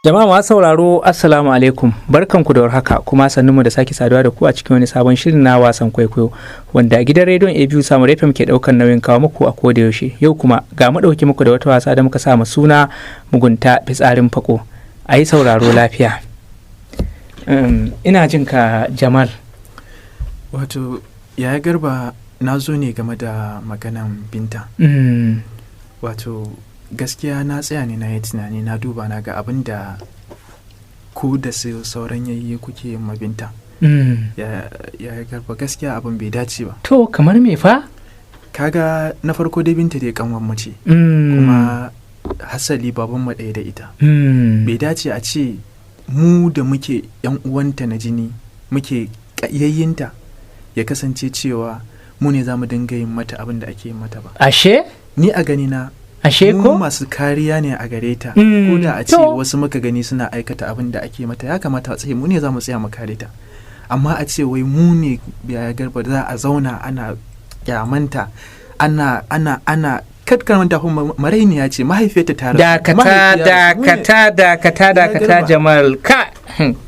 Jama'a masu sauraro, Assalamu alaikum, barkanku da warhaka, kuma sannunmu da sake saduwa da ku a cikin wani sabon shirin na wasan kwaikwayo wanda gidan rediyon ABU Samu FM ke daukar nauyin kawo muku a koda yaushe. Yau kuma ga mu dauki muku da wata wasa da muka sa ma suna Mugunta Fitsarin Fako. A yi sauraro lafiya. Ina jin ka, Jamal. Wato, Yaya Garba, na zo ne game da maganan Binta. Wato, gaskiya na tsaya ne na yi tunani, na duba na ga abin da ku da su sauran yayye kuke yin ma Binta. Yaya Garba, gaskiya abin bai dace ba. To, kamar me fa? Kaga na farko dai, Binta dai kanwan mu ce. Kuma hasali baban mu ɗaya da ita. Bai dace a ce mu da muke yan uwanta na jini, muke yayyinta, ya kasance cewa mu ne za mu dinga yin mata abin da ake yin mata ba. Ashe? Ni a gani na Ashe mu ko? masu kariya ne a gare ta. Ko da a ce wasu muka gani suna aikata abin da ake mata, ya kamata a tsaye mu ne za mu tsaya mu kare ta. Amma a ce wai mu ne, Yaya Garba, za a zauna ana kyamanta, ana katkar manta, kuma marainiya ce, mahaifiyarta ta rasu. Dakata. Mahaifiya rasu, mu ne- Dakata, dakata, dakata. Garba. Jamal, ka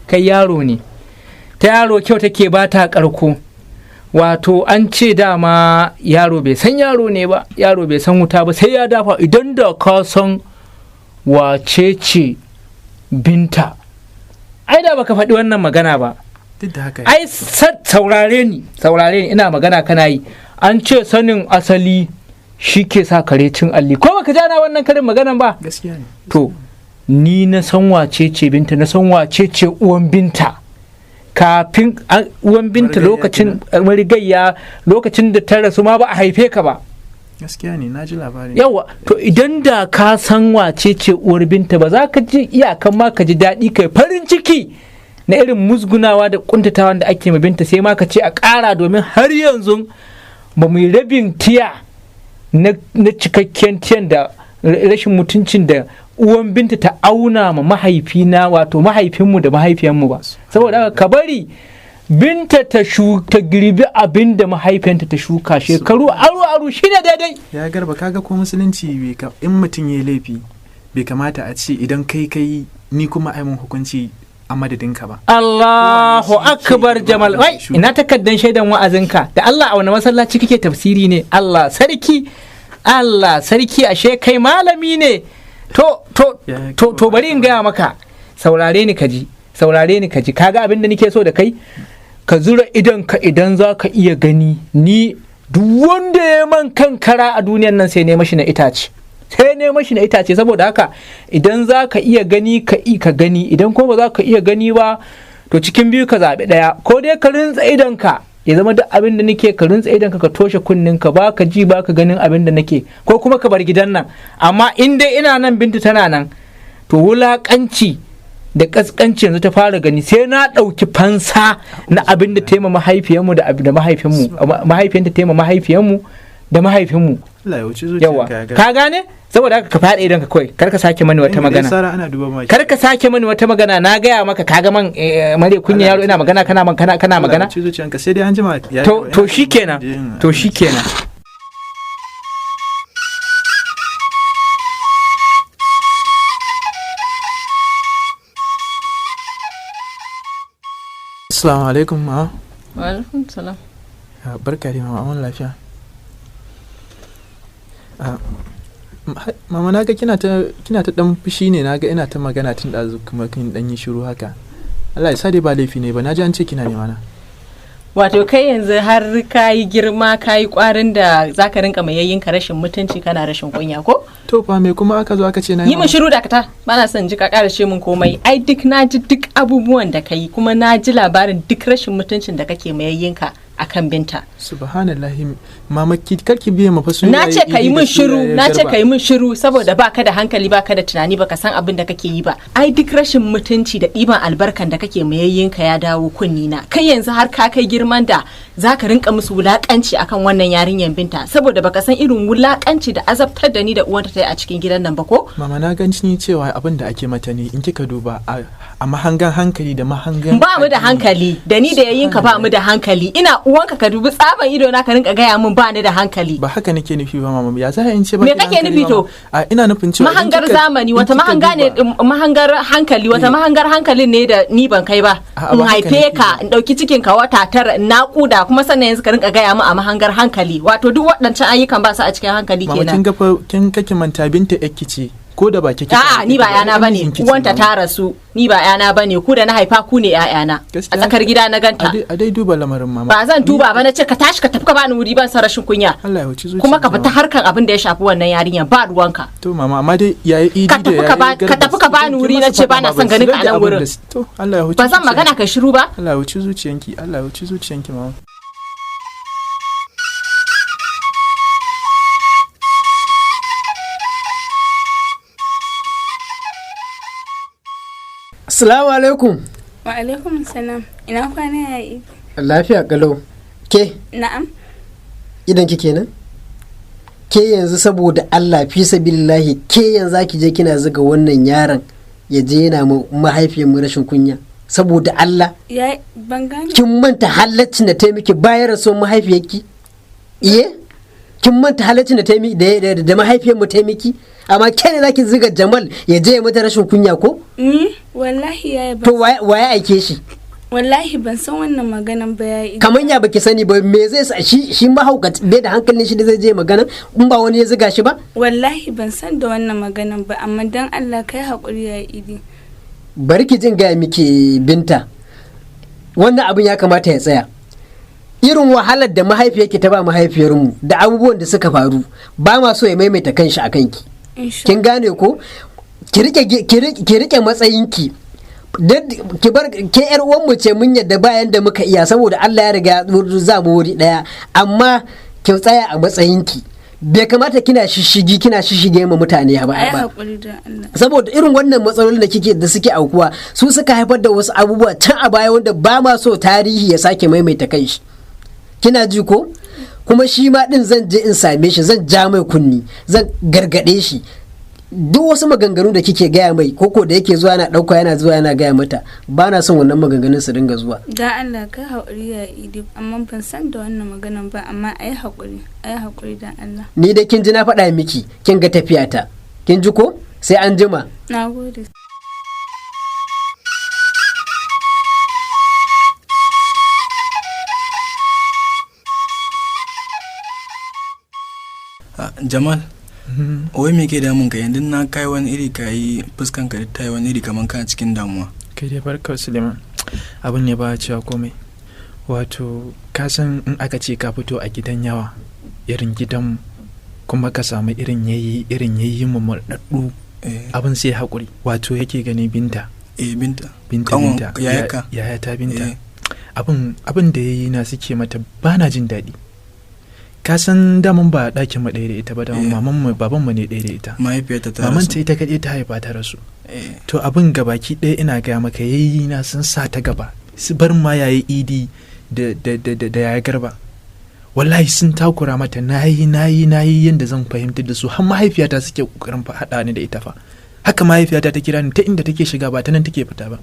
kai yaro ne, ta yaro kyau take ba ta karko. Wato an ce dama yaro bai san yaro ne ba, yaro bai san wuta ba sai ya dafa. Idan da ka san wace ce Binta, ai da baka faɗi wannan magana ba. Duk da haka, ai saurare ni, saurare ni, ina magana kana yi. An ce sanin asali shi ke sa kare cin alli, ko baka jana wannan karin maganan ba? Gaskiya ne. To, ni na san wace ce Binta, na san wace ce uwan Binta. Kafin uwan Binta Marigayya. Lokacin marigayya, lokacin da ta rasu ma ba a haife ka ba. Gaskiya ne, na ji labarin. Yawa, to idan da ka san wace ce uwar Binta, ba za ka ji iyakan ma ka ji daɗi kai farin ciki na irin musgunawa da kuntatawa da ake ma Binta, sai ma ka ce a ƙara, domin har yanzu ba mu yi rabin tiya na cikakken tiyan da rashin mutuncin da uwan Binta ta auna ma mahaifina, wato mahaifinmu da mahaifiyanmu ba. Saboda haka ka bari Binta ta girbi abin da mahaifiyanta ta shuka shekaru aru aru, shine daidai. Ya Garba, kaga ko musulunci bai ka in mutum ya yi laifi, bai kamata a ce idan kai kai ni kuma ai mun hukunci a madadinka ba. Allahu Kowane shi ke akbar. girba Jamal, abin da wai ya shuka. ina takaddan shaidan wa'azinka da Allah? A wani masallaci kake tafsiri ne? Allah sarki, Allah sarki, ashe kai malami ne. To to Ya to, bari in gaya maka, saurare ni kaji, saurare ni kaji. Kaga abin da nake so da kai, ka zura idon ka idan za ka iya gani. Ni duk wanda ya man kankara a duniyan nan, sai ne mashi na itace, sai ne mashi na itace. Saboda haka idan za ka iya gani, ka gani. Idan kuma ba za ka iya gani ba, to cikin biyu ka zaɓi ɗaya: ko dai ka rintsa idonka, ya zama duk abin da nake ka rintsa idonka, ka toshe kunninka, ba ka ji ba ka ganin abin da nake, ko kuma ka bar gidan nan. Amma in dai ina nan, Bintu tana nan, to wulaƙanci da ƙasƙanci yanzu ta fara gani, sai na ɗauki fansa na abin da taima mahaifiyarmu da mahaifinmu, mahaifiyarta taima mahaifiyarmu da mahaifinmu. Allah ya wuce Yawa. zuciyarka, ya Garba. Ka gane? Saboda haka ka faɗi idan ka kawai, kar ka sake mani wata Inda dai magana. Sara ana duba ma. Kar ka sake mani wata magana, na gaya maka. Ka ga man mare kunya yaro, ina magana kana man kana Allah ya magana. wuce zuciyanka, sai dai an jima ya To Garba, to ina shikenan. jin- To shikenan. Assalamu alaikum, ma. Wa alaikum salam. Barka dai, mama, an lafiya? Ah, mama, naga kina ta dan fushi ne, naga ina ta magana tun ɗazu kuma kin dan yi shiru haka. Allah ya sa dai ba laifi ne ba, naji an ce kina nema na. Wato kai yanzu har ka yi girma, ka yi kwarin da za ka rinka mai yayyinka rashin mutunci, kana rashin kunya ko? To fa, me kuma aka zo aka ce na Yi min mama? shiru, dakata. Ba na son ji ka ƙara ce min komai. Ai duk na ji duk abubuwan da ka yi, kuma na ji labarin duk rashin mutuncin da kake mai yayyinka akan Binta. Subhanallahi, mama, ki karki biye ma fa su Na yayi ce ka yi Idi da min su shiru, yayi na ce Garba. ka yi min shiru saboda baka da hankali, baka da tunani, baka san abin da kake yi ba. Ai duk rashin mutunci da ɗiban albarkan da kake mayayyinka ya dawo kunni na. Kai yanzu har ka kai girman da Za ka rinka musu wulakanci akan wannan yarinyar Binta, saboda baka san irin wulakanci da azabtar da ni da uwanta ta yi a cikin gidan nan ba ko? Mama, na ganci ni cewa abin da ake mata ne, in kika duba a mahangan hankali da mahangan Ba mu da addini. hankali, da ni da yayinka ba mu da hankali. Ina uwanka, ka dubi tsaban ido na ka rinka gaya min ba ni da hankali. Ba haka nake nufi ba mama, ya za a in ce ba Me ki da kake hankali, nufi to? mama? A ina nufin cewa in Mahangar zamani, in wata kika mahanga ne duba- mahangar hankali, wata mahangar hankalin ne da ni ban kai ba? A'a, In ba haka haife nake ka, ba. in dauki cikin ka wata 9, in naƙuda, kuma sannan yanzu ka rinka gaya min a mahangar hankali. Wato duk waɗancan ayyukan ba su a cikin hankali Mama, kin kenan. ga fa kin kake manta, Binta yakki ce, ko da ba ke kika A'a, haife ni ba ta yana bane, mijinki ce, uwanta mama. ta rasu, ni ba yana bane. Ku da na haifa ku ne ƴaƴana. A Gaskiya- tsakar gida na ganta. A dai duba lamarin, mama. Ba zan duba ba, na ce ka tashi ka tafi ka bani wuri, ban san rashin kunya. Allah ya huci zuciyarki. Kuma ka fita Mama. harkan abin da ya shafi wannan yarinyar, ba ruwanka. To mama, amma dai yayi Idi Ka da tafi yayi ka Garba ka tafi ka bani kin wuri, masa na ce faɗa ba na ma, son ban ganin su ka a rage nan abin wurin. da to Allah ya huci Ba zan zuciyanki. magana ka shiru ba. Allah ya huci zuciyanki, Allah ya huci zuciyanki, mama. Assalamu alaikum. Wa alaikum salam. Ina kwana, ya yi? Lafiya kalau. Ke, Na'am. idan ki kenan? Ke yanzu saboda Allah, fi sabilillahi, ke yanzu zaki je kina zuga wannan yaron ya je yana ma mahaifiyar mu rashin kunya. Saboda Allah, Ya ban gane. kin manta halaccin da ta yi miki bayan rasuwar mahaifiyarki? Iye? Kin manta halaccin da ta yi da mahaifiyar mu ta yi miki? Amma ke ne zaki zuga Jamal ya je ya mata rashin kunya ko? Ni wallahi ya To ban waye aike shi? wallahi ban san wannan maganan ba, ya yi. Kamar ya baki sani ba, me zai sa shi mahaukaci bai da hankalin shi da zai je magana in ba wani ya ziga shi ba? Wallahi ban san da wannan maganan ba, amma dan Allah kai hakuri, ya idi. Bari ki jin gaya miki, Binta, wannan abin ya kamata ya tsaya. Irin wahalar da mahaifiyarki ta ba mahaifiyarmu da abubuwan da suka faru, ba ma so ya maimaita kanshi a kanki. Insha Kin gane ko? Ki rike matsayinki. Ki bar ke yar uwanmu ce, mun yadda bayan da muka iya, saboda Allah ya riga ya za mu wuri daya, amma ki tsaya a matsayinki. Bai kamata kina shishigi, kina shishige ma mutane ba Ai ba. hakuri dan Allah. Saboda irin wannan matsalolin da kike da suke aukuwa su suka haifar da wasu abubuwa can a baya wanda ba ma so tarihi ya sake maimaita kanshi. Kina ji ko? Kuma shi ma din zan je in same shi, zan ja mai kunni, zan gargade shi duk wasu maganganu da kike gaya mai koko da yake zuwa yana dauka yana zuwa yana gaya mata. Ba na son wannan maganganun su dinga zuwa. Dan Allah kai hakuri, ya idi, amma ban san da wannan maganan ba, amma ai hakuri, ai hakuri dan Allah. Ni dai kin ji na faɗa miki, kin ga tafiyata, kin ji ko? Sai an jima. Na gode. Ah, Jamal, wai me ke damun ka yanzu? Na kai wani iri, ka yi fuskan ka ta yi wani iri kamar kana cikin damuwa. Kai dai barka, Suleiman. Abin ne ba a cewa komai. Wato ka san in aka ce ka fito a gidan yawa irin gidan, kuma ka samu irin yayi irin yayi mu murɗaɗɗu, abin sai haƙuri. Wato yake gani Binta. Eh, Binta. Binta. Kanwan Binta. yayarka. Yayata Binta. Eh. Abin da yayi na suke mata ba na jin daɗi. Ka san daman ba ɗakin mu ɗaya da ita ba, daman maman mu baban mu ne ɗaya da ita. Mahaifiyarta ta Maman rasu. ta ita kaɗai ta haifa ta rasu. Eh. To abin gabaki ɗaya ina gaya maka, yayi na sun sa ta gaba su bar ma yayi Idi da yaya Garba, wallahi sun takura mata. Nayi nayi nayi yanda zan fahimtar da su, har mahaifiyata suke kokarin fa haɗa ni da ita fa. Haka mahaifiyata ta kira ni, ta inda take shiga ba ta nan take fita ba.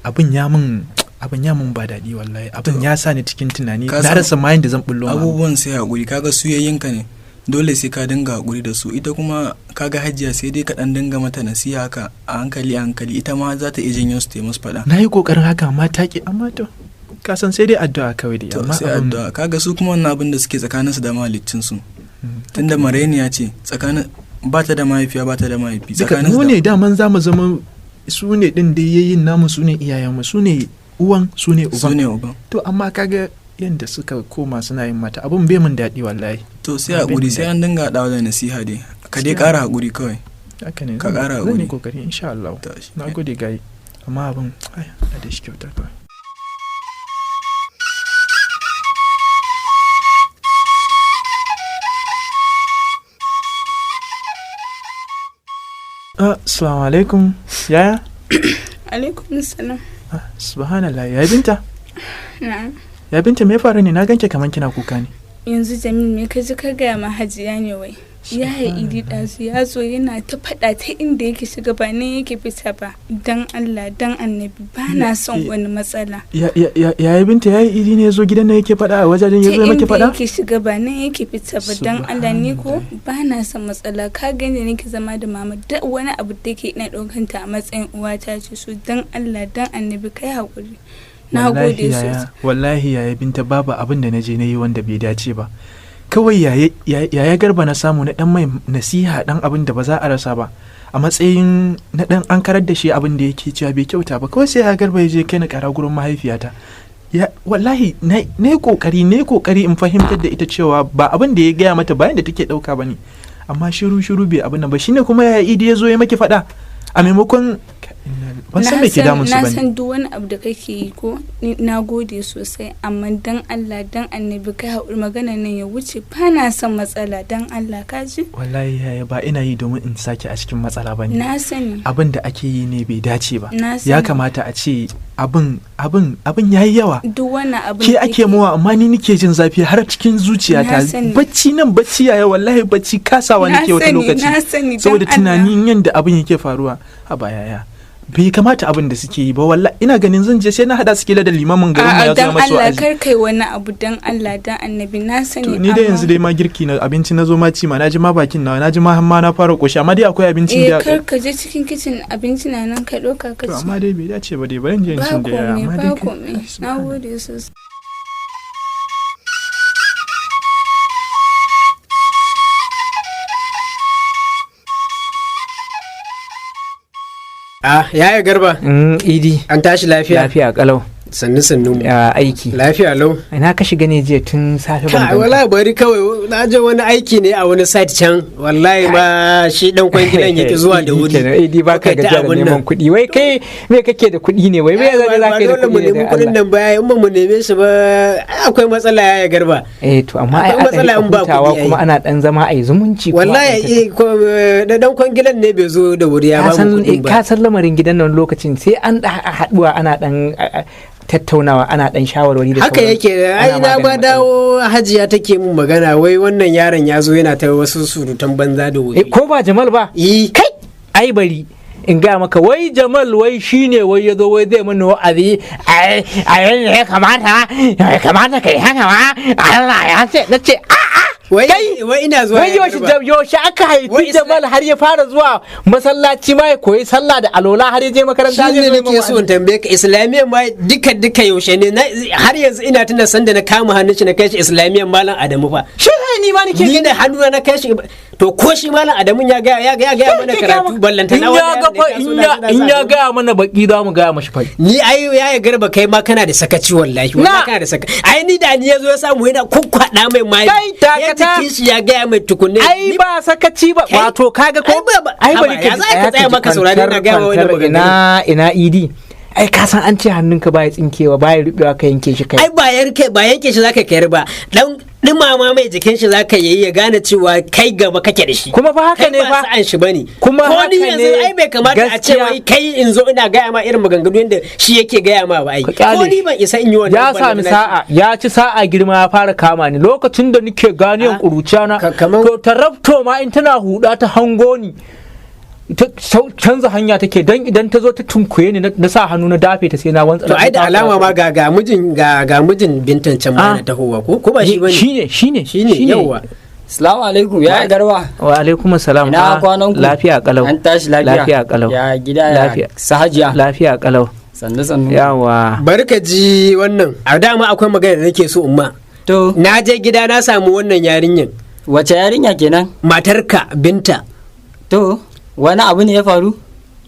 Abin ya mun ba daɗi wallahi. Abin ya sa ni cikin tunani, Ka na san rasa ma yanda zan bullo ma abin. Abubuwan sai haƙuri, kaga su yayyinka ne, dole sai ka dinga haƙuri da su. Ita kuma kaga Hajiya, sai dai ka ɗan dinga mata nasiha haka a hankali a hankali, ita ma za ta iya janyo su ta yi musu faɗa. Na yi kokarin haka amma ta ki. Amma to ka san sai dai addu'a kawai dai. To Amma sai addu'a. Kaga su kuma wannan abin da suke tsakaninsu da mahaliccin su, tunda marainiya ce, tsakanin ba ta da mahaifiya, ba ta da mahaifi, duka tsakaninsu mu da ne daman za mu zama su ne din da yayin namu, su ne iyayenmu, su ne uwan, su ne uban. Su ne uban. To amma kaga yanda suka koma suna yin mata, abun bai mun daɗi wallahi. To sai Abin bai haƙuri, mun sai daɗi. an dinga haɗawa da nasiha dai. Ka dai Gaskiya. ƙara haƙuri kawai. Haka ne. Ka ƙara Zan yi haƙuri. kokari insha Allah. Na gode gayi, amma abun ai Allah da shi kyauta kawai. Assalamu alaikum yaya. Alaikum salam. Subhanallah, yaya Binta. Na'am. Ya Binta, me ya faru ne? Na ganke kaman kina kuka ne. Yanzu Jamil, me ka ji ka gaya ma Hajiya ne wai? Ya Idi ɗazu ya zo yana ta faɗa, ta inda yake shiga ba nan yake fita ba. Dan Allah dan Annabi, ba na son wani matsala. Ya ya ya ya Binta, yayi Idi ne ya zo gidan nan yake faɗa a wajajen, ya Ta zo maki inda faɗa? yake shiga ba nan yake fita ba. Dan Allah, ni ko ba na son matsala. Ka gani nake zama da mama, duk wani abu da ke ina ɗaukan ta a matsayin uwata ce. So dan Allah dan Annabi, kai haƙuri. Na Wallahi gode yaya, sosai. wallahi yaya Binta, babu abin da na je na yi wanda bai dace ba. Kawai yaya Garba na samu na dan mai nasiha, dan abin da ba za a rasa ba, a matsayin na dan an karar da shi abin da yake cewa bai kyauta ba. Kawai sai yaya Garba ya je kai na kara gurin mahaifiyata. Ya wallahi na yi kokari, na yi kokari in fahimtar da ita cewa ba abin da ya gaya mata bayan da take dauka bane, amma shiru shiru bai abin nan ba. Shine kuma yaya Idi ya zo ya maki fada a maimakon. Ban san me ke damun su Na bane. san duk wani abu da kake yi ko na gode sosai, amma dan Allah dan Annabi, kai haƙuri, magana nan ya wuce. Ba na son matsala, dan Allah, ka ji? Wallahi yaya, ba ina yi domin in sake a cikin matsala bane. Na sani. Abin da ake yi ne bai dace ba. Na Ya sani. kamata a ce abin yayi yawa. Duk wani abu Ke ake mawa, amma ni nike jin zafi har cikin zuciyata. Na sani. Bacci nan bacci yaya, wallahi bacci kasawa Na nake wata sani, lokaci na sani, dan saboda Allah. tunanin yadda abin yake faruwa. Haba yaya, bai kamata abin da suke yi ba. Wallahi ina ganin zan je sai na hada su kila da limamin garin mu A'a, ya zo dan masu Allah, wa'azi. kar kai wani abu, dan Allah dan Annabi, na sani. To ni dai yanzu dai ma girki na abinci na zo ma ci ma, na ji ma bakin na ji ma har ma na fara koshi, amma dai akwai abincin Eh, da kar ka je cikin kicin, abinci na nan, ka ɗauka ka To ci. amma dai bai dace ba dai, bari in je in Ba cin da yaya, komai, amma ba dai komai. Na gode sosai. Ah, yaya Garba. Idi. An tashi lafiya? Lafiya kalau. Sannu sannu mu. Ya aiki? Lafiya lau. Ina ka shiga ne jiya tun safe ban Kai, ganka? wallahi bari kawai, na je wani aiki ne a wani site can. Wallahi ma shi dan kwangilan yake zuwa da wuri. Kenan, Idi, baka Muka ta gajiya da abun nan. neman kuɗi. Wai kai me kake da kuɗi ne? Wai me Ai, za ba ka yi da dole mu kuɗi ne nemi dan kuɗin Allah? nan ba, in ba mu neme shi ba ai akwai matsala, yaya Garba. Eh to, amma ai Akwai a matsala in ba hutawa kuɗi ai. kuma ana dan zama ai zumunci kuma a Wallahi ɗan da dan kwangilan ne bai zo da wuri ya ka ba mu san kuɗin ba. Ka san lamarin gidan nan lokacin sai an haɗuwa, ana dan tattaunawa, ana dan shawarwari da Haka sauransu. yake ai. Ana Na maganin ba matsala. dawo, Hajiya take mun magana wai wannan yaron ya zo yana ta wasu surutan banza da wuri. Eh, ko ba Jamal ba? Yi. Kai, ai bari in ga maka, wai Jamal wai shine wai ya zo wai zai mana wa'azi, ai ai ya kamata, ya kamata kai haka ma, Allah ya ce. Na ce a a Wai kai wai ina zuwa wai ya yaushe Garba. Yaushe aka Wai haifi Jamal har ya fara zuwa masallaci ma ya koyi sallah da alola har ya je makaranta Shi zai ne zo ya nake mana so in tambaye ka, Islamiyyar ma duka duka yaushe ne? Har yanzu ina tuna sanda na kama hannun shi na kai shi Islamiyyar Malam Adamu fa. Shi ne ni ma nake Ni da hannuna na kai shi. To ko shi Malam Adamu ya ga mana karatu, ballanta in na ya ga fa in ya ga mana baki za mu ga mashi fa. Ni ai ya Garba, kai ma kana da sakaci wallahi. Wallahi kana da sakaci. Ai ni da ni yazo ya samu yana kukkwada mai mai. Kai, dakata. Ya jikin shi ya gaya mai tukunne. Ai ba sakaci ba. Kai. Wato kaga ko Ai ba- ai haba, bari ya za ka tsaya ji maka saurare na gaya wa wani kwantar maganganu? Ina Idi, ai ka san an ce hannunka baya tsinkewa, baya rubewa ka yanke shi kai. Ai ba yanke, ba yanke shi zaka kayar ba, dan dumama mai jikin shi zaka yi, ya gane cewa kai gaba kake da shi. Kuma fa haka Kai ne ba fa. sa'an shi bane. Kuma ko ni haka yanzu ne, ai bai kamata a ce gaskiya. wai kai in zo ina gaya ma irin maganganu yadda shi yake gaya ma ba ai. Ka kyale Ko ni shi. ban isa in yi wannan Ya sami ballantana shi. sa'a, ya ci sa'a, girma ya fara kama ni lokacin da nike ganiyan Ah, kuruciya na. kaman- To tarabto ma in tana huda ta hango ni ta canza hanya take, dan idan ta zo ta tunkuye ni, na sa hannu na dafe ta sai na wantsa. To ai da alama ma ga mijin Bintan can ma Ah. yana tahowa, ko ba shi bane? Shine, shine. Shine, yawwa. Salamu alaikum, ya Garba. Wa alaikum salam. Ina kwanan ku? Lafiya kalau. An tashi lafiya? Lafiya kalau. Ya gida, ya Lafiya. sahajiya. Lafiya kalau. Sannu sannu. Yawa. Bari ka ji wannan, a dama akwai magana da nake so in ma. To, Na je gida na samu wannan yarinyan. Wace yarinya kenan? Matarka Binta. To, wani abu ne ya faru?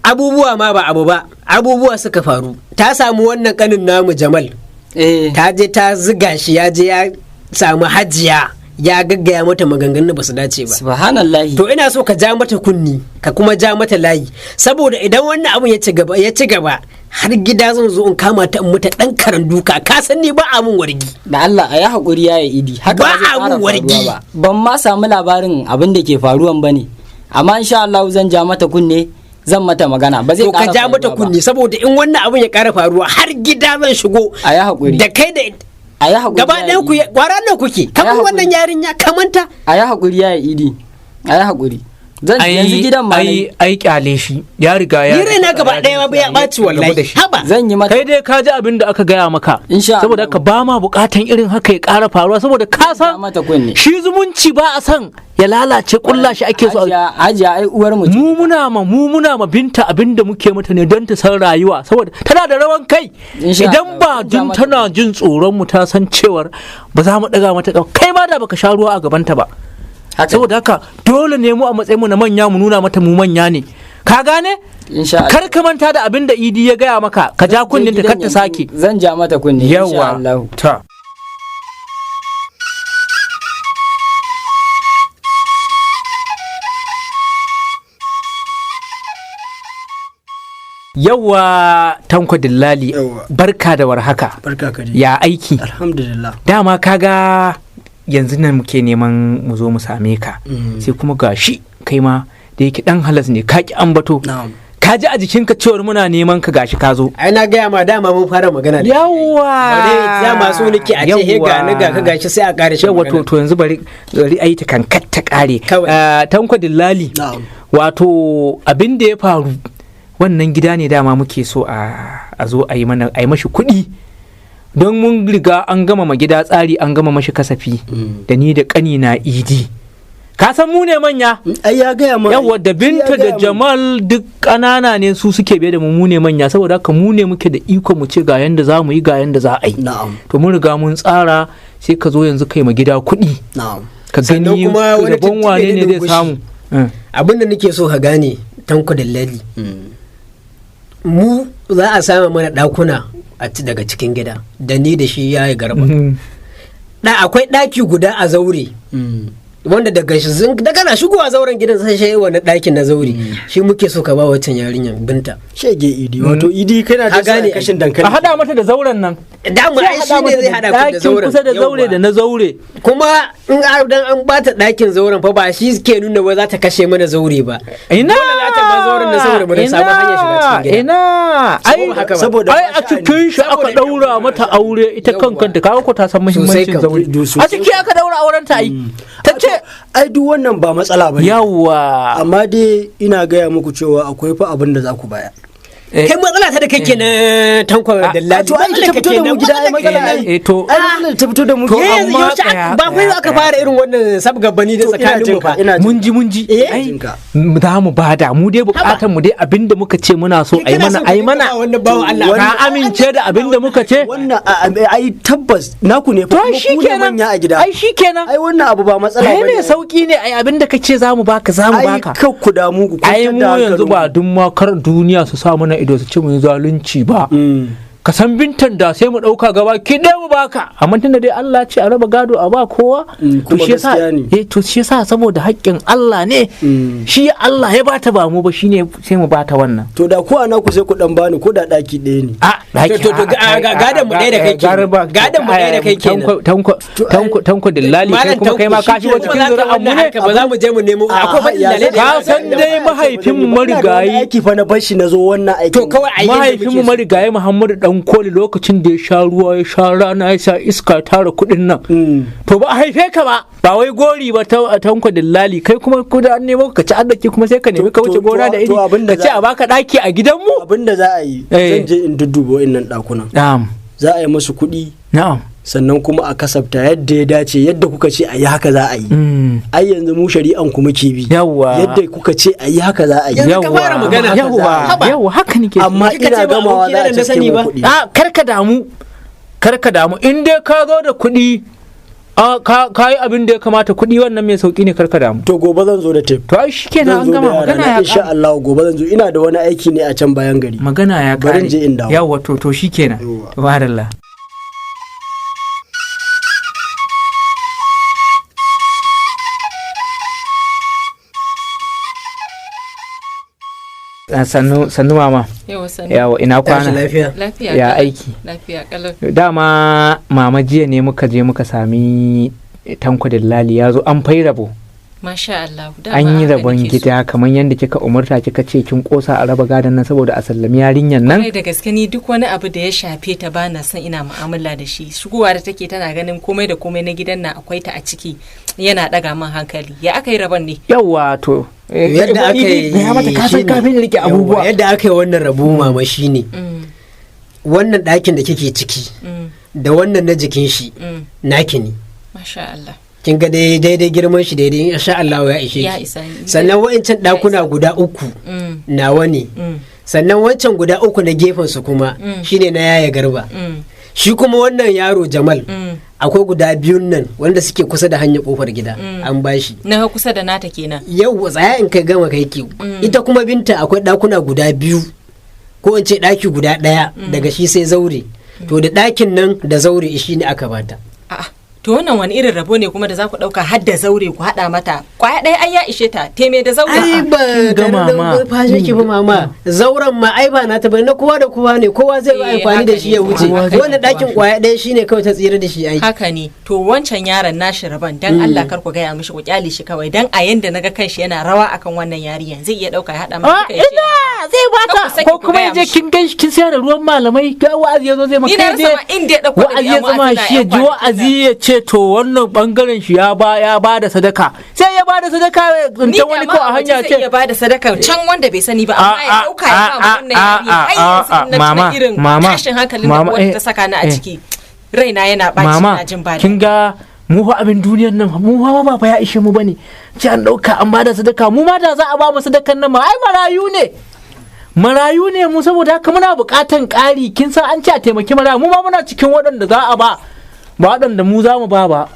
Abubuwa ma ba abu ba, abubuwa suka faru. Ta samu wannan kanin namu Jamal. Eh, Ta je ta ziga shi, ya je ya samu Hajiya ya gaggaya mata maganganun da basu dace ba. Subhanallahi. To ina so ka ja mata kunni, ka kuma ja mata layi, saboda idan wannan abun ya ci gaba, ya ci gaba, har gida zan zo in kama ta in mata dan karan duka. Ka san ni ba a mun wargi. Da Allah a yi haƙuri ya Idi. Haka Ba ba zai a ƙara mun wargi. faruwa ba. Ban ma samu labarin abin da ke faruwan ba ne. Amma insha Allah zan ja mata kunne, zan mata magana. Ba zai To ka ƙara ja mata faruwa ba. kunni, saboda in wannan abun ya ƙara faruwa har gida zan shigo. A yi haƙuri. Da kai da A yi haƙuri. Gaba Ya ɗayan ku Idi. kwara nan kuke kamar haƙuri. wannan yarinya kamanta. A yi haƙuri ya Idi, a yi haƙuri. Zan yanzu gidan ma ai ai kyale shi, ya riga ya Ni raina gaba ɗaya ba ya ɓaci wallahi. Haba. Zan yi mata. Kai dai ka ji abin da aka gaya maka. Insha Saboda Allah. haka ba ma bukatan irin haka ya ƙara faruwa, saboda ka Ja san mata kunne. shi zumunci ba a san ya lalace, kulla shi ake so. Hajiya ai uwar mu ce. Mu muna ma Binta abin da muke mata ne don ta san rayuwa, saboda tana da rawan kai. Insha Idan Allah, ba zan ja jin mata. tana jin tsoron mu, ta san cewar ba za mu daga mata ƙafa, kai ma da baka sha ruwa a gabanta ba. Haka. Saboda haka dole ne mu a matsayin mu na manya mu nuna mata mu manya ne, ka gane? Insha Allah. Kar ka manta da abin da Idi ya gaya maka, ka ja Zan je kunninta kar gidan ta yanzu, sake. Zan ja mata kunne insha Yawa. Allah. Ta yawa, Tanko Dillali. Yawwa. Barka da warhaka. Barka ka dai. Ya aiki? Alhamdulillah. Dama kaga yanzu nan muke neman mu zo mu same ka, sai kuma gashi kai ma da yake dan halas ne ka ki ambato. Na'am. Ka ji a jikinka cewar muna neman ka, gashi ka zo. Ai na gaya ma dama mun fara magana da shi. Yawwa. Bare dama so nake a ce he ga ni ga ka gashi sai a ƙare shi. Yawwa, to yanzu bari bari ayi ta kankat ta kare. Kawai. Tanko Dillali. Na'am. Wato abin da ya faru, wannan gida ne dama muke so a zo a yi mana, a yi mashi kuɗi, don mun riga an gama ma gida tsari, an gama mashi kasafi da ni da ƙani na Idi. Ka san mu ne manya. Ai ya gaya ma. Yawwa, da Binta da Jamal duk ƙanana ne, su suke biye da mu, mu ne manya. Saboda haka mu ne muke da iko mu ce ga yanda za mu yi, ga yanda za a yi. Na'am. To mun riga mun tsara, sai ka zo yanzu kai ma gida kuɗi. Na'am. Ka Sannan gani kuma wani rabon tuntuɓe wane ne ne zai da gushi. samu. Abin da nake so ka gane, Tanko Dillali, mu za a sama mana ɗakuna daga cikin gida da ni da shi ya yi Garba. Da akwai ɗaki guda a zaure wanda daga shi daga na shigowa zauren gidan sai shi wannan ɗakin na zaure shi muke so ka ba wancan yarinyar Binta. Shege Idi, wato Idi kana Ka da gane ai. kashin dankali. A hada mata da zauren nan. Dama Sai ai a shi haɗa ne mata zai da hada ku da ɗakin zauren. kusa da zaure Yawwa. da na zaure. Kuma in dan an bata ɗakin zauren fa ba shi ke nuna wai za ta kashe mana zaure ba. Ina. Dole za ta bar zauren da saboda mu samu hanyar shiga cikin gida. Ina ai Saboda haka ba. Saboda ai a cikin shi aka Saboda daura mata aure ita kan Yawwa. kanta, kaga ko ta san muhimmancin Sosai kam. zaure. Sosai. A ciki aka daura auren ta, ai ta ce. Ai duk wannan ba matsala bane. Yawa. Amma dai ina gaya muku cewa akwai fa abin da za ku baya. Kai matsala ta da kake na Tanko Dallali. To ai ta fito da mu gida, ai matsala ai. Eh, to Ai matsalar ta fito da mu To, gida. Yanzu amma yaushe tsaya, ba fa yau aka tsaya. fara irin wannan sabgabbani da To, ina tsakanin mu jinka, fa. ina Mun ji, mun ji. Eh? Ai Jinka. za mu bada, mu dai bukatan mu dai abinda muka ce muna so ai Kai kana mana, son ka ai dinga mana. ba wannan bawan Allah. Ka amince da abinda muka ce? Wannan ai tabbas naku ne To fa, ai kuma ku ne shikenan. manya a gida. Ai shikenan. Ai wannan abu ba matsala Ai bane. mai sauki ne ai, abinda kace za mu baka za mu Ai baka. kar ku damu, ku Ai kwantar mu da yanzu ba hankalinku. duk ma kar duniya su sa mana ido su ce mu yi zalunci ba. Ka san Bintan da sai mu ɗauka gaba ki ɗaya mu baka, amma tunda dai Allah ce a raba gado a ba kowa, to Kuma shi yasa gaskiya ne. eh, to shi yasa saboda haƙƙin Allah ne, shi Allah ya bata ba mu ba, shine sai mu bata wannan. To da ku ana ku sai ku dan bani ko da daki ɗaya ne. A ɗaki. To, gadon mu ɗaya da kai kenan. Gadon mu ɗaya da kai kenan. Tanko, Tanko, Tanko Dillali, kai kuma kai ma ka shigo cikin zuri'an mu ne. Ba za mu je mu nemo akwai fa ya dillalai da Ka yawa. san dai mahaifin mu Ina da wani marigayi aiki fa na bar shi na zo wannan aikin. To kawai a yi yadda mahaifinmu muke so. marigayi Muhammadu Dan Koli, lokacin da ya sha ruwa ya sha rana ya sha iska ya tara kuɗin nan, to ba a haife ka ba, ba wai gori ba ta Tanko Dillali, kai kuma ko da an nemo ka ci arziki kuma sai ka nemi ka wuce gona da To iri, abinda ka ce a baka ɗaki a gidanmu. Abin da za a yi, Eh. zan je in dudduba wa'innan ɗakunan. Na'am. Za a yi musu kuɗi, Na'am. sannan kuma a kasafta yadda ya dace, yadda kuka ce a yi haka za a yi. Ai yanzu mu shari'an ku muke bi. Yawwa. Yadda kuka ce a yi haka za a yi. Yanzu ka fara magana. Yawwa. Haba. Yawwa, haka nake so. Amma Kika ina ce ba gamawa abokina za a da na cike sani mu ba. kuɗi. A karka damu, karka damu, in dai ka zo da kuɗi a ka yi abin da ya kamata, kuɗi wannan mai sauki ne, karka damu. To gobe zan zo da tape. To ai shikenan, an Zan zo da gama yara magana na ya insha ƙare. Allah gobe zan zo, ina da wani aiki ne a can bayan gari. Magana ya Bari kare. in je in dawo. Yawwa, to shikenan. Yawwa. Tabarallah. Ah, sannu sannu mama. Yau sannu. Yawa, ina Tashi kwana? lafiya. Lafiya Ya kalau. aiki? Lafiya kalau. Dama mama jiya ne muka je muka sami Tanko Dillali ya zo an fai rabo. Masha Allah. Dama An yi haka rabon nake so. gida kamar yadda kika umarta, kika ce kin kosa a raba gadon nan saboda a sallami yarinyar nan. Kwarai da gaske, ni duk wani abu da ya shafe ta ba na son ina mu'amala da shi. Shigowa da take tana ganin komai da komai na gidan nan akwai ta a ciki, yana daga min hankali. Ya aka yi rabon ne? Yawwa, to Yadda aka yi gaya mata, ka san shine- kafin rike Yawwa, abubuwa. yadda aka yi wannan rabo mama shine wannan ɗakin da kike ciki da wannan na jikin shi naki ne. Masha Allah. Kin ga dai daidai girman shi, daidai, insha Allah ya ishe Ya ki. isa ni. Sannan wa'ancan ɗakuna guda uku nawa ne. Sannan wancan guda uku na gefen su kuma shine na yaya Garba. Shi kuma wannan yaro Jamal, akwai guda biyun nan wanda suke kusa da hanyar kofar gida, an bashi. Na kusa da nata kenan. Yau tsaya in kai gama kai ki. Ita kuma Binta akwai ɗakuna guda biyu, ko in ce ɗaki guda ɗaya, daga shi sai zaure. To da ɗakin nan da zaure shi ne aka bata. A'a. To wannan wani irin rabo ne kuma da za ku ɗauka har da zaure ku haɗa mata? Kwaya ɗaya ai ya ishe ta, teme da zaure. Ai ba Kin ga tare da mama. fashe ki ba mama, zauren ma ai ba na ta bane, na kowa da kowa ne, kowa zai yi Eh, amfani da haka shi ya ne. wuce. Kowa zai Wannan ɗakin kwaya ɗaya shine kawai ta tsira da shi ai. Haka ne. To wancan yaron nashi rabon, dan Allah kar ku gaya mishi, ku kyale shi kawai, dan a yanda naga kanshi yana rawa akan wannan yariyan, zai iya ɗauka ya haɗa mata A duka ya ce ina zai Kar ku bata sake ko ku kuma gaya ya je mishi. kin gan shi kin sayar da ruwan malamai, ga wa'azi yazo zai Ni na maka rasa ma inda ya ɗauko wa'azi ya ɗabi'a zama wa'azi na shi ya ƴan ji kwanakin wa'azi ya ce to wannan bangaren shi ya ba da sadaka, sai ya ba da sadaka ya Ni tsinta da wani ma ko a a waje hanya zai ce iya bada sadaka can wanda bai sani ba, amma ya ɗauka ya ba mu wannan yarinya. Ai yanzu in na tuna irin tashin hankalin da mama, uwar ta saka ni a ciki, raina yana ɓaci, mama ina jin ba kin daɗi. ga mu fa abin duniyar nan mu fa ba fa ya ishe mu bane ce an dauka an bada sadaka. Mu ma da za a ba mu sadakan nan ma ai marayu ne, marayu ne mu, saboda haka muna buƙatan ƙari. Kin san an ce a taimaki marayu, mu ma muna cikin waɗanda za a ba, ba waɗanda mu za mu ba ba,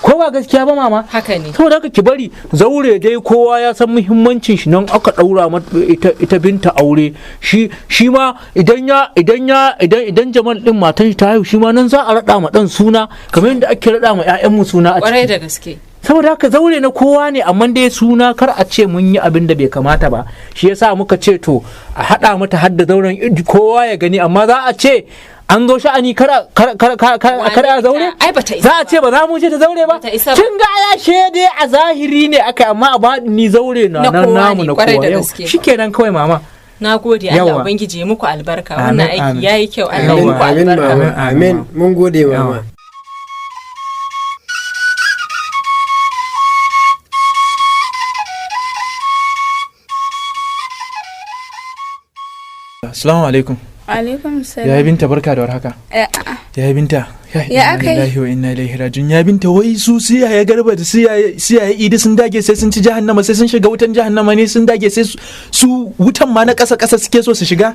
ko ba gaskiya ba mama? Haka ne. Saboda haka ki bari, zaure dai kowa ya san muhimmancin shi, nan aka daura mata ita Binta aure. Shi ma idan ya idan ya idan idan Jamal din matan shi ta haihu, shi ma nan za a rada ma dan suna kamar yadda ake rada ma ƴaƴan mu suna a Kwarai ciki. da gaske. Saboda haka zaure na kowa ne, amma dai suna kar a ce mun yi abin da bai kamata ba. Shi yasa muka ce to a hada mata hadda zauren, kowa ya gani. Amma za a ce an zo sha'ani kar a- kar kar kar kar a zaure. Ai bata isa Za a ce ba za mu je ta zaure ba. Bata isa ba. Kin ga ya shede a zahiri ne aka, amma a baɗini zaure na Na nan kowa namu ne, na kwarai kowa da yau. gaske. Shikenan kawai mama. Na gode Allah. Yawa. Ubangiji ya muku albarka. Amin, Wannan aiki amin. yayi kyau, Allah ya Amin, muku amin albarka. mama, amin, mun gode mama. Assalamu alaikum. Alaikum salam. Ya Binta, barka da warhaka. A'a. Ya Binta, Ya inna aka yi? lillahi wa inna ilaihi raji'un. Ya Binta, wai su siyaye Garba da siyaye Idi sun dage sai sun ci jahannama, sai sun shiga wutan jahannama ne, sun dage sai su wutan ma na ƙasa ƙasa suke so su shiga.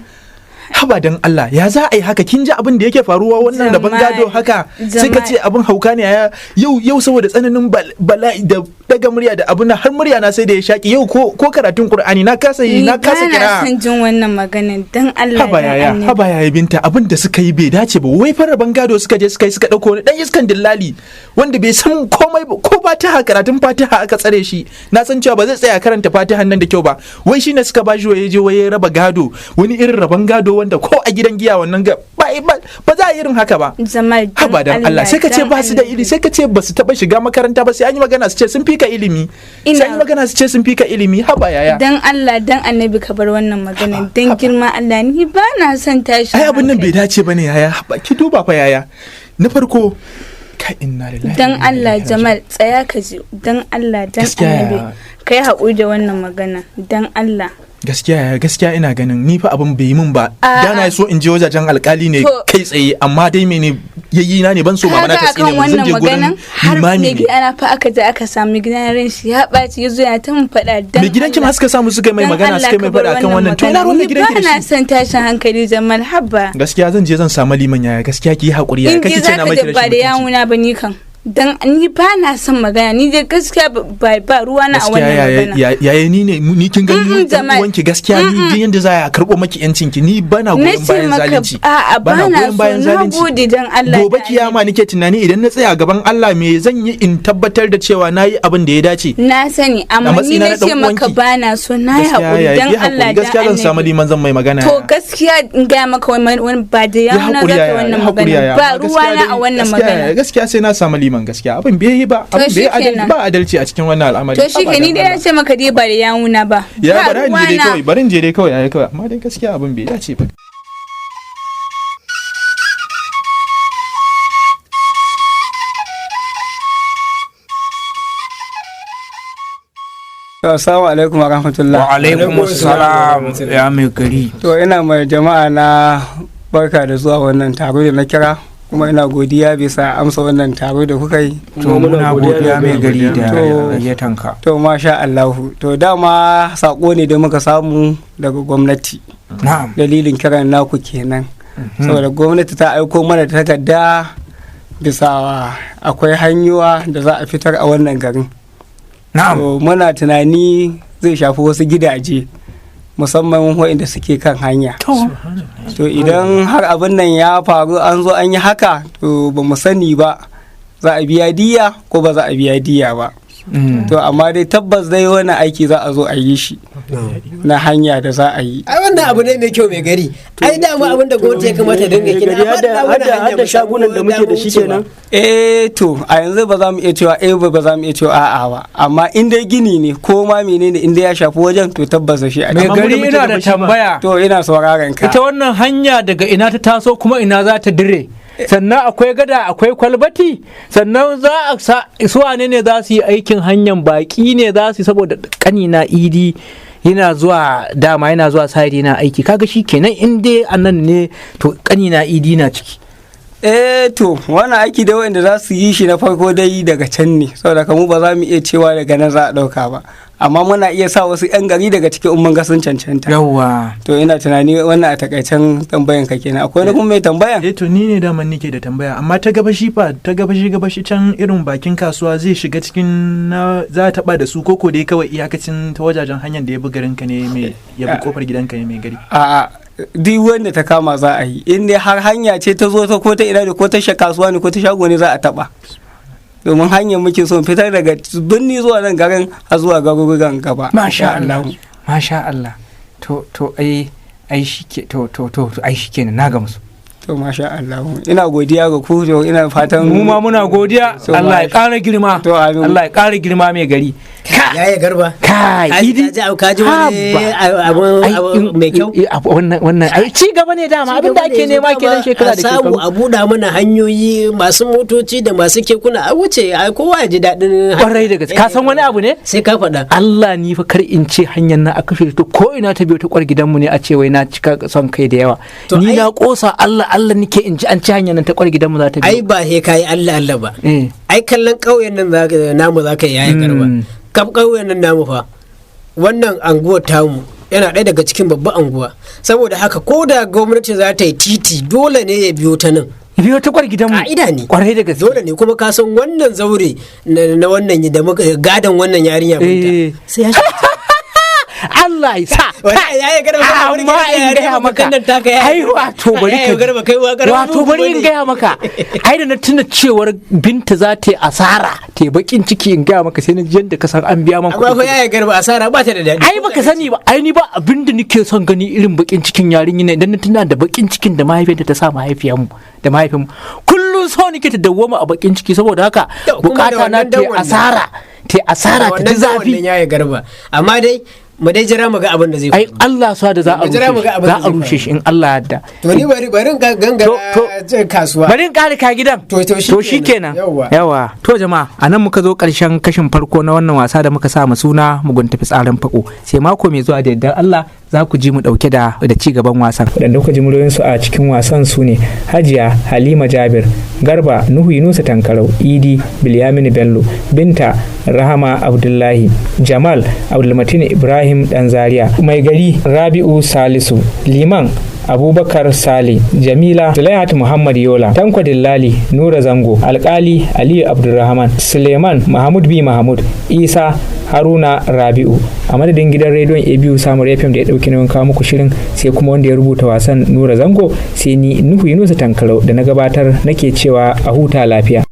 Haba dan Allah, ya za a yi haka? Kin ji abin da yake faruwa wannan rabon Jamal, gado haka? Sai ka Jamal. ce abin hauka ne yaya. Yau saboda tsananin bala'i da daga murya da abin har murya na sai da ya shaki yau, ko karatun Qur'ani na kasa yi, Ni na kasa ba na kira. son jin wannan maganan, dan Allah Haba dan yaya, annabi. haba yaya Binta, abin da suka yi bai dace ba. Wai fara gado suka je suka yi, suka dauko wani dan iskan dillali wanda bai san komai ba, ko Fatiha, karatun Fatiha aka tsare shi. Na san cewa ba zai tsaya karanta Fatihan nan da kyau ba. Wai shine suka bashi waye je waye raba gado, wani irin raban gado wanda ko a gidan giya wannan ga ba za a yi irin haka ba. Jamal, dan Haba dan Allah, sai ka ce dan ba su da annabi. ilimi, sai ka ce ba su taba shiga makaranta ba, sai an yi magana su ce sun fika ilimi. Sai an yi magana su ce sun fika ilimi, haba yaya. Dan Allah dan annabi ka bar wannan maganan, dan Haba. girma Allah, ni ba na son tashi. Ai abin nan bai dace bane yaya. Haba, ki duba fa yaya. Na farko ka, inna lillahi wa Dan inna Allah ilaihi raji'un. Jamal, tsaya ka ji, dan Allah dan Gaskiya annabi yaya. kai haƙuri da wannan magana, dan Allah. Gaskiya yaya, gaskiya ina ganin ni fa abin bai yi min ba. A'a. Da na so in je wajajen alkali ne To- kai tsaye, amma dai mene yayi na ne, ban so mama na Kaga ta tsine akan mun, zan wannan je gurin maganan har limami mai ne. gidana fa aka je aka samu gidan, ran shi ya ɓaci, yazo yana ta mun faɗa, dan Mai gidanki ma Allah. suka samu suka yi mai Dan magana, Allah suka yi mai ka bar faɗa akan wannan. To ina ruwan mai Ni gidanki ba da na shi? son tashin hankali Jamal, haba. Gaskiya zan je zan samu liman yaya, gaskiya ki yi hakuri yaya, In kake dai ce za na ka maki da ba rashin da mutunci. yawuna ba, ni kan dan ni ba na son magana, ni dai gaskiya ba ruwa na a Gaskiya wannan yaya, magana. yaya, ni ne ni kin gani Mm-mm, dan Jamal. uwanki, gaskiya ni duk yanda za a karbo maki yancin ki, ni bana Na goyon ce bayan maka zalunci. a'a, ba Bana na goyon so, bayan na zalunci. gode dan Allah Gobe da kiyama nake tunani, idan na tsaya gaban Allah me zan yi in tabbatar da cewa nayi abin da ya dace? Na sani, amma ni matsayina na na ce dan maka uwanki. ba na so, na yi Gaskiya haƙuri yaya, dan yi haƙuri. Allah dan Gaskiya zan samu annabi. liman zan mai magana To yaya. gaskiya in gaya maka wani ba da Ya yawuna haƙuri za ka yaya, wannan ya haƙuri magana yaya. ba Amma ruwa gaskiya na a dai- wannan gaskiya yaya, magana. gaskiya sai na samu liman. liman gaskiya, abin bai yi ba, To abin bai yi shikenan. ba adalci a cikin wannan al'amari. To shi ke ni dai na ce maka dai ba da yawuna ba. Ya Ba bari in je dai ruwana. kawai, bari in je dai kawai yayi kawai, amma dai gaskiya abin bai dace ba. To, assalamu alaikum wa rahmatullah. Wa alaikum assalam ya mai gari. To ina mai jama'a na barka da zuwa wannan taro da na kira, kuma ina godiya bisa amsa wannan taro da kuka yi. To muna godiya mai gari da To- gayyatanka. To masha Allahu. To dama sako ne da muka samu daga gwamnati. Na'am. Dalilin kiran naku kenan. Saboda gwamnati ta aiko mana da takarda bisa akwai hanyoyi da za a fitar a wannan garin. Na'am. To muna tunani zai shafi wasu gidaje musamman waɗanda suke kan hanya. To To idan har abin nan ya faru an zo an yi haka, to ba mu sani ba za a biya diya ko ba za a biya diya ba. Mm. To amma dai tabbas dai wannan aiki za a zo a yi shi na hanya da za a yi. Ai wannan abu ne mai kyau mai gari. Ai dama abin da gwamnati ya kamata dinga kina Gari hadda shagunan da muke da shi kenan. Eh to a yanzu ba za mu iya cewa eh ba, ba za mu iya cewa a'a ba, amma in dai gini ne ko ma menene, in dai ya shafi wajen, to tabbas da shi a Mai ciki. gari ina da tambaya. To ina sauraron ka. Ita wannan hanya daga ina ta taso kuma ina za ta dire? Sannan akwai gada, akwai kwalbati, sannan za a sa su wane ne za su yi aikin hanyar? Baki ne za su yi? Saboda kanina Idi yana zuwa, dama yana zuwa side yana aiki. Kaga shi kenan, in dai anan ne to kanina Idi na ciki. Eh to wannan aiki da wanda za su yi shi na farko dai daga can ne, saboda kamu ba za mu iya cewa daga nan za a ɗauka ba, amma muna iya sa wasu 'yan gari daga cikin umman ga sun cancanta. Yawwa. To ina tunani wannan a takaicen tambayan ka kenan. Akwai wani kuma mai tambayan? Eh to ni ne daman nike da tambaya, amma ta gabashi fa, ta gabashi gabashi can irin bakin kasuwa zai shiga cikin na za a taba da su koko dai kawai iyakacin ta wajajen hanyar da ya bi garinka ne mai ya bi kofar gidanka ne mai gari? A'a, duk wanda ta kama za a yi, in dai har hanya ce ta zo ta ko ta ina da ko ta kasuwa ne ko ta shago ne za a taba, domin hanyar muke son fitar daga birni zuwa nan garin har zuwa garuruwan gaba. Masha Allah, masha Allah. To ai ai shike, to ai shikenan, na gamsu. To masha Allah, ina godiya ga ku, to ina fatan Mu ma muna godiya. So, Allah ya ƙara girma. To amin. Allah ya ƙara girma mai gari. Yaya Garba. Kai Idi, ka ji wani abu Ai, mai kyau. Wannan ai ci gaba ne, dama abin da ake nema kenan shekara da A samu shekaru. a buɗa mana hanyoyi, masu motoci da masu kekuna a wuce, ai kowa ya ji daɗin. Kwarai da gaske. Ka san wani abu ne? Sai ka faɗa. Allah ni fa kar in ce hanyar na aka kashe ta ko ina ta biyo ta kwar gidanmu ne a ce wai na cika son kai da yawa. To Ni ai- na kosa, Allah Allah nike in ji an ci hanyar nan ta kwar gidanmu za ta Ai biyo. ba he kayi Allah Allah ba. Eh. Ai kallon ƙauyen nan namu za ka yi, Yaya Garba. Kaf ƙauyen nan namu fa, wannan anguwar tamu yana ɗaya daga cikin babban anguwa, saboda haka ko da gwamnati za ta yi titi dole ne ya biyo ta nan. Biyo ta kwar gidanmu. Ka'ida ne. Kwarai da gaske. Dole ne, kuma ka san wannan zaure na wannan da muka gadon wannan yarinya Binta. Eh. Sai ya shiga. Allah ya sa. Wallahi Yaya Garba, kana wani Amma gidan in yarinya gaya maka mutum nan taka, Yaya ai Garba. wato bari Yaya ka Garba, kai wa Garba wato mugu bari in ne. gaya maka, ai da na tuna cewar Binta za ta yi asara ta yi bakin ciki, in gaya maka sai na ji yadda ka san an biya man Amma fa kuɗi. Yaya Garba, asara ba ta da daɗi. Ai baka sani ba, ai ni ba abin da nake son gani irin bakin cikin yarinya ne, idan na tuna da bakin cikin da mahaifiyarta ta sa mahaifiyarmu da mahaifinmu, kullum so nake ta dawwama a bakin ciki, saboda haka To, kuma da bukata na wannan ta yi dan wannan. asara, ta yi asara ta ji Wannan zafi. wannan Yaya Garba, amma dai mu dai jira mu ga abin da zai Ai faru. Allah sa da za a Mu jira mu rushe ga shi abin za da a zai rushe faru. shi in Allah ya yarda. To ni bari bari in gangara kasuwa. Bari in ƙara ka gidan. To To shikenan. Yawwa. Yawa. To jama'a, a nan muka zo ƙarshen kashin farko na wannan wasa da muka sa ma suna mugunta fitsarin fako. Sai mako mai zuwa da yardar Allah za ku ji mu ɗauke da ci gaban wasan. Waɗanda kuka ji muryoyinsu a cikin wasan su ne Hajiya Halima Jabir, Garba Nuhu Yunusa Tankarau, Idi Bilyaminu Bello, Binta Rahama Abdullahi, Jamal Abdulmatin Ibrahim Dan Zaria, Mai Gari Rabi'u Salisu, Liman Abubakar Sale, Jamila Zulaihat Muhammad Yola, Tanko Dillali, Nura Zango, Alkali Aliyu Abdulrahman, Suleiman Mahmud B. Mahmud, Isa Haruna Rabi'u. A madadin gidan rediyon ABU Samur FM da ya ɗauki nauyin kawo muku shirin, sai kuma wanda ya rubuta wasan Nura Zango, sai ni Nuhu Yunusa Tankarau da na gabatar nake cewa a huta lafiya.